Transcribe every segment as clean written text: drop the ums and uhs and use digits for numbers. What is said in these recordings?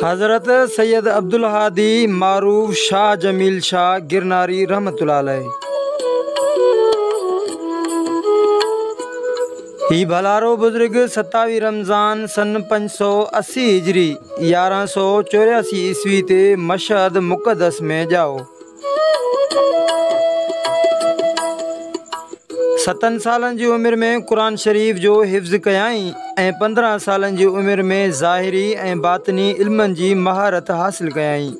حضرت سيد عبدالهادي معروف شاهه جميل شاهه گرناري رحمة الله عليه. هي ڀلارو بزرگ ستاويهه رمضان سن 580 هجري 1184 عيسوي تي مشهد مقدس ۾ ڄائو. ستن سالن جي عمر ۾ قرآن شريف جو حفظ ڪيائين ۽ 15 سالن جي عمر ۾ ظاهري ۽ باطني علمن جي مهارت حاصل ڪيائين.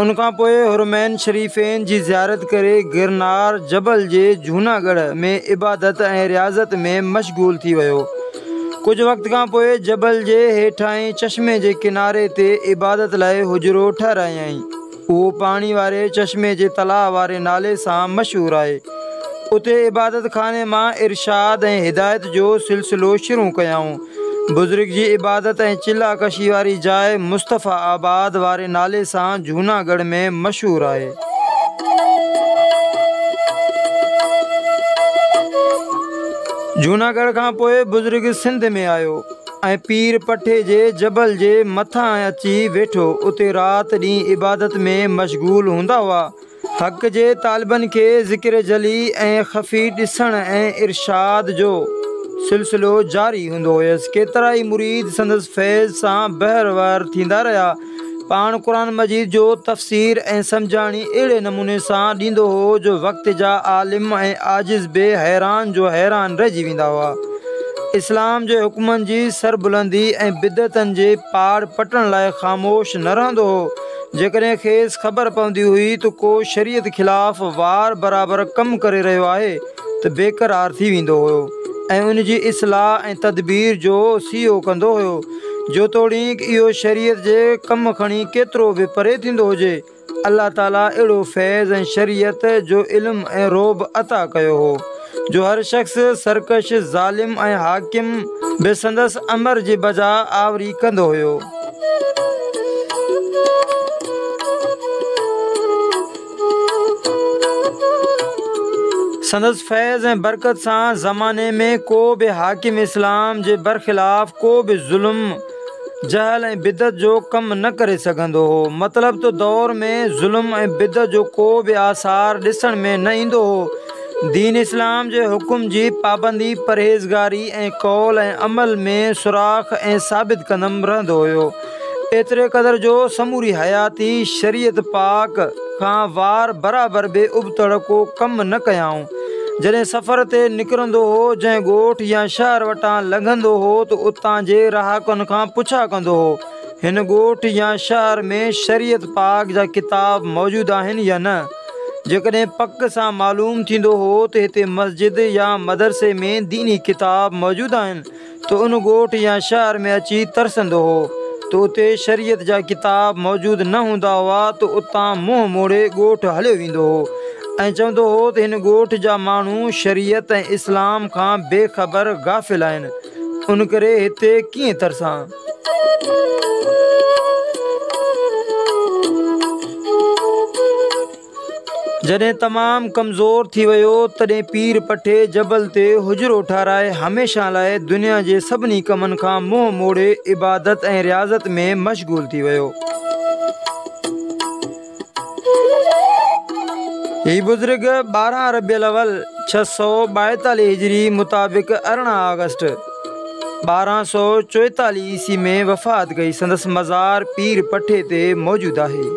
ان کان پوء حرمين شريفين جي زيارت ڪري گرنار جبل جي جهوناڳڙهه ۾ عبادت ۽ رياضت ۾ مشغول ٿي ويو. ڪجهه وقت کان پوء جبل جي هيٺاهين چشمي جي ڪناري تي عبادت لاء حجرو ٺهرايائين. اهو پاڻي واري چشمي جي تلاء واري نالي سان مشهور آهي. اتي عبادت خاني مان ارشاد ۽ هدايت جو سلسلو شروع ڪيائون. بزرگ جي عبادت ۽ چله ڪشي واري جاء مصطفيٰ آباد واري نالي سان جهوناڳڙهه ۾ مشهور آهي. جهوناڳڙهه کان پوء بزرگ سنڌ ۾ آيو. ۽ پير پٺي جي جبل جي مٿان اچي ويٺو. اتي رات ڏينهن عبادت ۾ مشغول هوندا هئا. حق جي طالبن کي ذڪر جلي ۽ خفي ڏسڻ ۽ ارشاد جو سلسلو جاري هوندو هيس. ڪيترائي مريد سندس فيض سان بهره ور ٿيندا رهيا. پاڻ قرآن مجيد جو تفسير ۽ سمجهاڻي اهڙي نموني سان ڏيندو هو جو وقت جا عالم ۽ عاجز به حيران جو حيران رهجي ويندا هئا. اسلام جي حڪمن جي سربلندي ۽ بدعتن جي پاڙ پٽڻ لاء خاموش نه رهندو هو. جيڪڏهن کيس خبر پوندي هئي ته ڪو شريعت خلاف وار برابر ڪم ڪري رهيو آهي ته بيقرار ٿي ويندو هيو ۽ ان جي اصلاح ۽ تدبير جو سعيو ڪندو هيو. جيتوڻيڪ اهو شريعت جي ڪم کڻي ڪيترو به پري ٿيندو هجي، الله تعاليٰ اهڙو فيض ۽ شريعت جو علم ۽ رعب عطا ڪيو هو، جو هر شخص سرڪش، ظالم ۽ حاڪم به سندس امر جي بجا آوري ڪندو هيو. سندس فيض ۽ برڪت سان زماني ۾ ڪو به حاڪم اسلام جي برخلاف ڪو به ظلم، جهل ۽ بدعت جو ڪم نه ڪري سگهندو هو. مطلب ته دور ۾ ظلم ۽ بدعت جو ڪو به آثار ڏسڻ ۾ نه ايندو هو. دين اسلام جي حڪم جي پابندي، پرهيزگاري ۽ قول ۽ عمل ۾ سرخ ۽ ثابت قدم رهندو هيو. ايتري قدر جو سموري حياتي شريعت پاڪ کان وار برابر به ابتڙ ڪو ڪم نه ڪيائون. جڏهن سفر تي نڪرندو هو، جنهن ڳوٺ يا شهر وٽان لنگهندو هو ته اتان جي رهاڪن کان پڇا ڪندو هو، هن ڳوٺ يا شهر ۾ شريعت پاڪ جا ڪتاب موجود آهن يا نه؟ جيڪڏهن پڪ سان معلوم ٿيندو هو ته هتي مسجد يا مدرسي ۾ ديني ڪتاب موجود آهن، ته ان ڳوٺ يا شهر ۾ اچي ترسندو هو ته اتي شريعت جا ڪتاب موجود نه هوندا هئا ته اتان منهن موڙي ڳوٺ هليو ويندو هو ۽ چوندو هو ته هن ڳوٺ جا ماڻهو شريعت ۽ اسلام کان بي خبر غافل آهن ان ڪري هتي ڪيئن ترسان. جڏهن تمام ڪمزور ٿي ويو، تڏهن پير پٺي جبل تي حجرو ٺهرائي هميشه لاء دنيا جي سڀني ڪمن کان منهن موڙي عبادت ۽ رياضت ۾ مشغول ٿي ويو. هي بزرگ 12 ربيع الاول 642 هجري مطابق 18 آگسٽ 1244 عيسوي ۾ وفات ڪئي. سندس مزار پير پٺي تي موجود آهي.